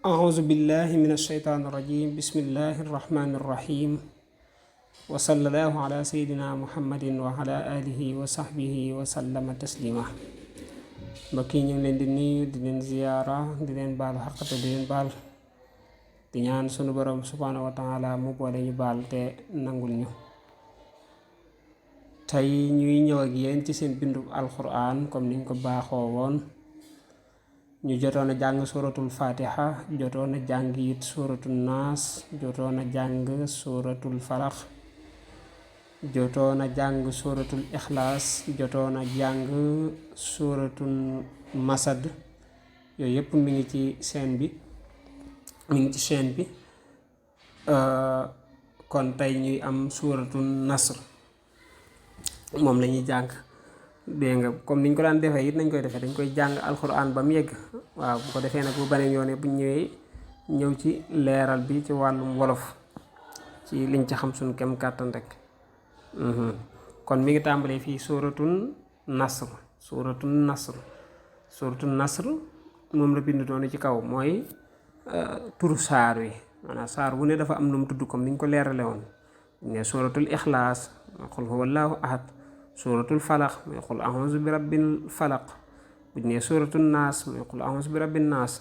أعوذ بالله من الشيطان الرجيم بسم الله الرحمن الرحيم وصلى الله على سيدنا محمد وعلى آله وصحبه وسلم تسليما mbokk yi ñu ngi leen di nuyu di leen ziyaara di leen baalu xaqate di leen baal di ñaan sunu borom subhaanahu wa taala mu boole ñu baal te nangul ñu tey ñuy ñëw ak yéen ci seen bindu alquran comme niñ ko baaxoo woon ñu jotoon a jàng suratul fatiha jotoon a jàng it suratul naas jotoon a jàng suratul falax jotoon a jàng suratul ixlaas jotoon a jàng suratul masad yooyu yëpp mi ngi ci chaîne bi kon tey ñuy am suratul nasr moom la ñuy jàng dégg nga comme niñ ko daan defee it nañ koy defee dañ koy jàng alxuraan ba mu yegg waaw bu ko defee nag bu beneen yoon bu ñëwee ñëw ci leeral bi ci wàllum wolof ci liñ ci xam suñ kem kàttan rek kon mi ngi tàmbalee fii suratul nasr moom la bind doon ci kaw mooy turu saar wi maanaam saar wu ne dafa am nu mu tudd comme niñ ko leerale woon ne suratul ixlaas qul huwallahu ahad suratul falaq muy qul a'uuzu bi rabbil falaq buñ nee suratul naas muy qul a'uuzu bi rabbin naas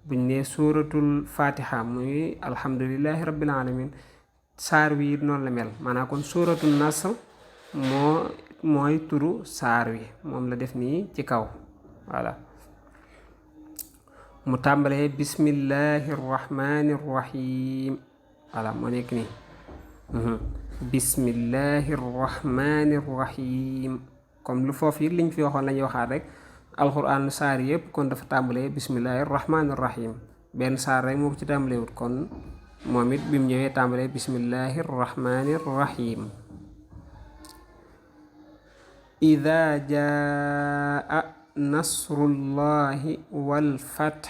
buñ nee suratul fatiha muy alhamdulillahi rabbil alamin saar wi noonu la mel maanaam kon suratul nasr mooy turu saar wi moom la def nii ci kaw voilà mu tàmbalee bismillahi rahmani rahim voilà moo nekk nii bismillahi rahmani rahim comme lu foofu it liñ fi waxoon lañuy waxaat rek alxuraan saar yëpp kon dafa tàmbalee bismillahi rahmani rahim benn saar rek moo ko ci tàmbalewut kon moom it bi mu ñëwee tàmbalee bismillahi rahmani rahim ida jaa nasrullahi wal fath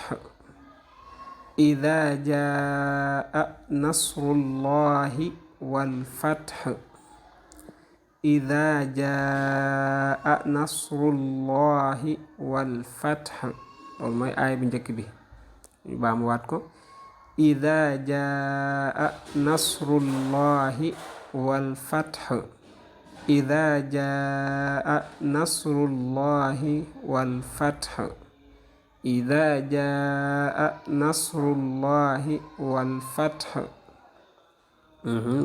ida jaa nasrullahi wal fath ida jaa nasrullahi wal fath loolu mooy aaya bi njëkk bi ñu baamuwaat ko ida jaa nasrullahi wal fath ida jaa nasrullahi wal fath ida jaa nasrullahi wal fath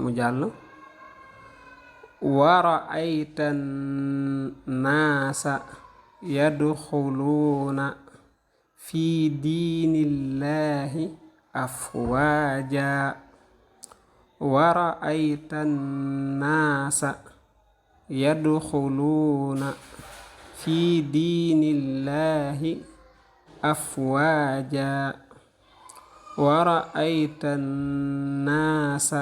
mu jàll wa ra'ayta naasa yadxuluuna fi diinillahi afwaaja wa ra'ayta naasa yadxuluuna fi diinillahi afwaaja wa ra'ayta naasa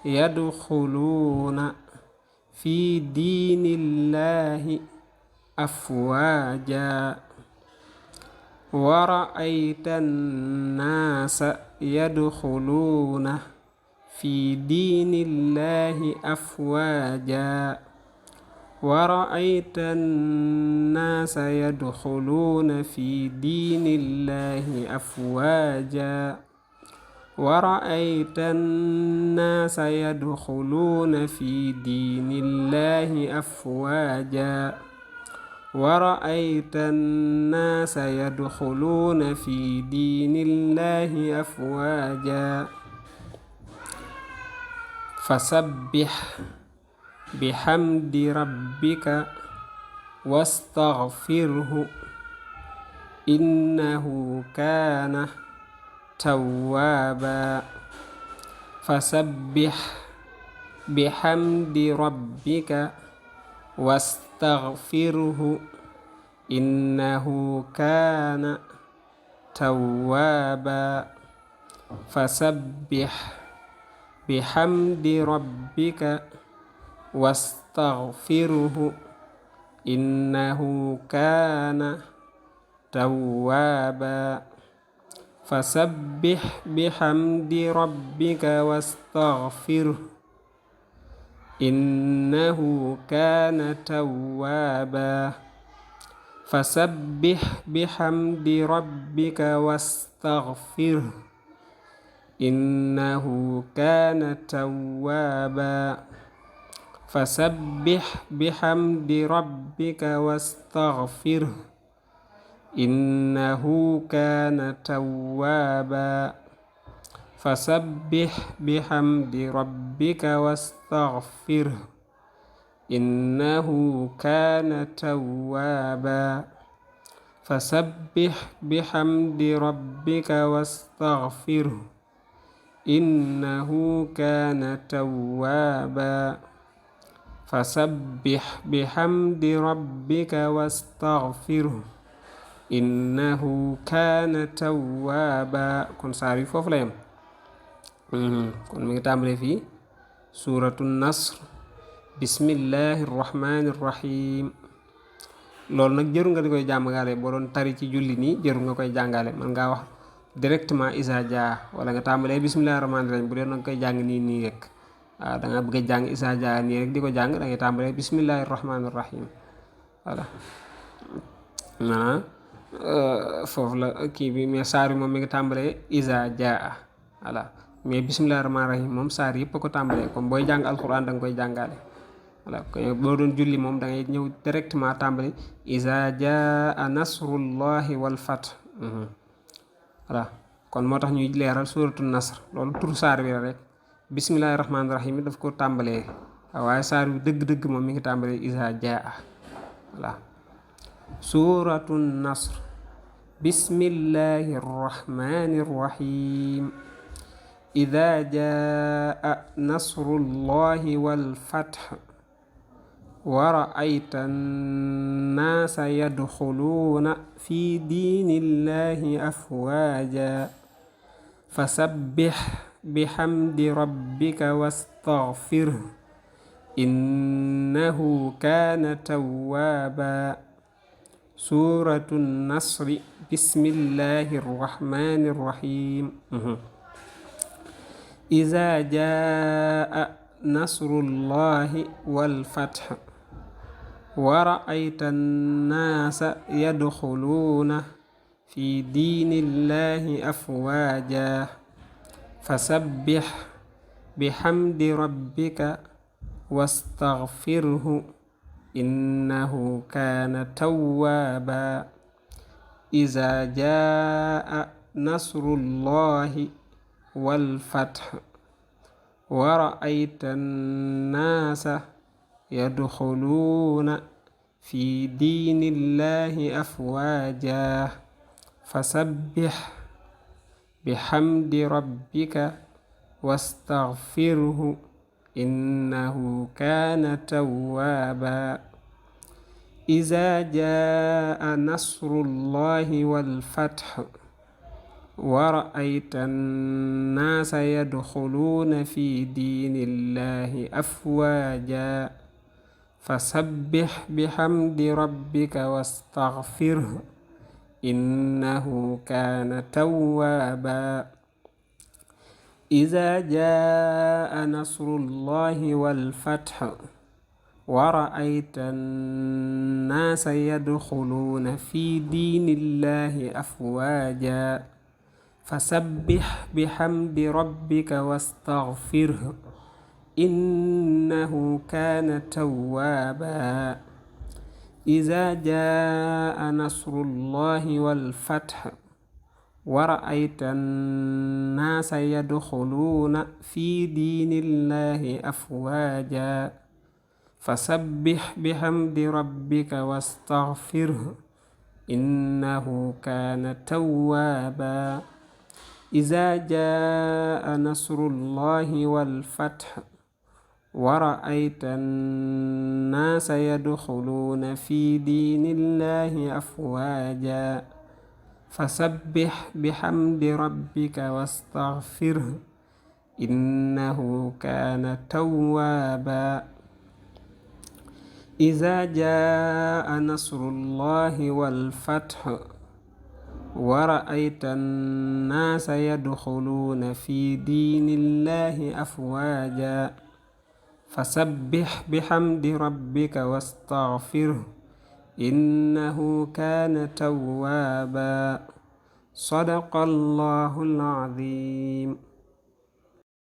yadxuluuna fi diinillahi afwaaja wa ra'ayta naasa yadxuluuna fi diinillahi afwaaja wa ra'ayta naasa yadxuluuna fi diinillahi afwaaja ورأيت الناس يدخلون في دين الله أفواجا ورأيت الناس يدخلون في دين الله أفواجا فسبح بحمد ربك واستغفره إنه كان توابا فسبح بحمد ربك واستغفره إنه كان توابا فسبح بحمد ربك واستغفره إنه كان توابا فسبح بحمد ربك واستغفره إنه كان توابا fasabbih bihamdi rabbika wastaghfirhu innahu kana tawwaba. Fasabbih bihamdi rabbika wastaghfirhu innahu kana tawwaba. Fasabbih bihamdi rabbika wastaghfirhu innahu kana tawwaba. Fasabbih bihamdi rabbika wastaghfirhu innahu kana tawwaba. Fasabbih bihamdi rabbika wastaghfirhu innahu kana tawwaba. Kon saar yi foofu la yem. kon mi ngi tàmbalee fii suuratu nasr bismillahi rahmani rahim. loolu nag jëru nga di koy jàngale boo doon tari ci julli nii jëru nga koy jàngale man ngaa wax directement isa jaa wala nga tàmbalee bismillahi rahmani rahim bu dee nag koy jàng nii rek waaw da nga bëgg a jàng isa jaa nii rek di ko jàng da ngay tàmbalee bismillahi rahmani rahim voilà foofu la kii bi mais saar bi moom mi ngi tàmbalee isa jaa voilà mais bismillahi rahmani rahim moom saar yëpp a ko tàmbalee comme booy jàng alquran da nga koy jàngale voilà boo doon julli moom da ngay ñëw directement tàmbali iza jaa nasrullahi wal fath voilà kon moo tax ñuy leeral suuratu nasr loolu tur saar bi la rek bismillahi rahmani rahim daf ko tàmbalee waaye saar bi dëgg-dëgg moom mi ngi tàmbalee iza jaa voilà suuratu nasr bismillahi rahmani rahim iza jaa nasrullahi wal fath wa ra'ayta an-naasa yadxuluuna fi diinillahi afwaaja fasabbih bihamdi rabbika wastaghfirhu innahu kaana tawwaaba. suuratu nasri bismillahi rahmaani rahim iza jaa nasrullahi wal fath wa ra'ayta an-naasa yadxuluuna fi diinillahi afwaaja fasabbih bihamdi rabbika wastaghfirhu innahu kaana tawwaaba. iza jaa nasrullahi wal fath wa ra'ayta an-naasa yadxuluuna fi diinillahi afwaaja fasabbih bihamdi rabbika wastaghfirhu innahu kaana tawwaaba. iza jaa nasrullahi wal fath wa ra'ayta an-naasa yadxuluuna fi diinillahi afwaaja fasabbih bihamdi rabbika wastaghfirhu innahu kaana tawwaaba. iza jaa nasrullahi wal fath wa ra'ayta an-naasa yadxuluuna fi diinillahi afwaaja fasabbih bihamdi rabbika wastaghfirhu innahu kaana tawwaaba. iza jaa nasrullahi wal fath wa ra'ayta an-naasa yadxuluuna fi diinillahi afwaaja fasabbih bihamdi rabbika wastaghfirhu innahu kaana tawwaaba. iza jaa nasrullahi wal fath wa ra'ayta an-naasa yadxuluuna fi diinillahi afwaaja fasabbih bihamdi rabbika wastaghfirhu innahu kaana tawwaaba. iza jaa nasrullahi wal fath wa ra'ayta an-naasa yadxuluuna fi diinillahi afwaaja fasabbih bihamdi rabbika wastaghfirhu innahu kaana tawwaaba sadaqallahul aziim.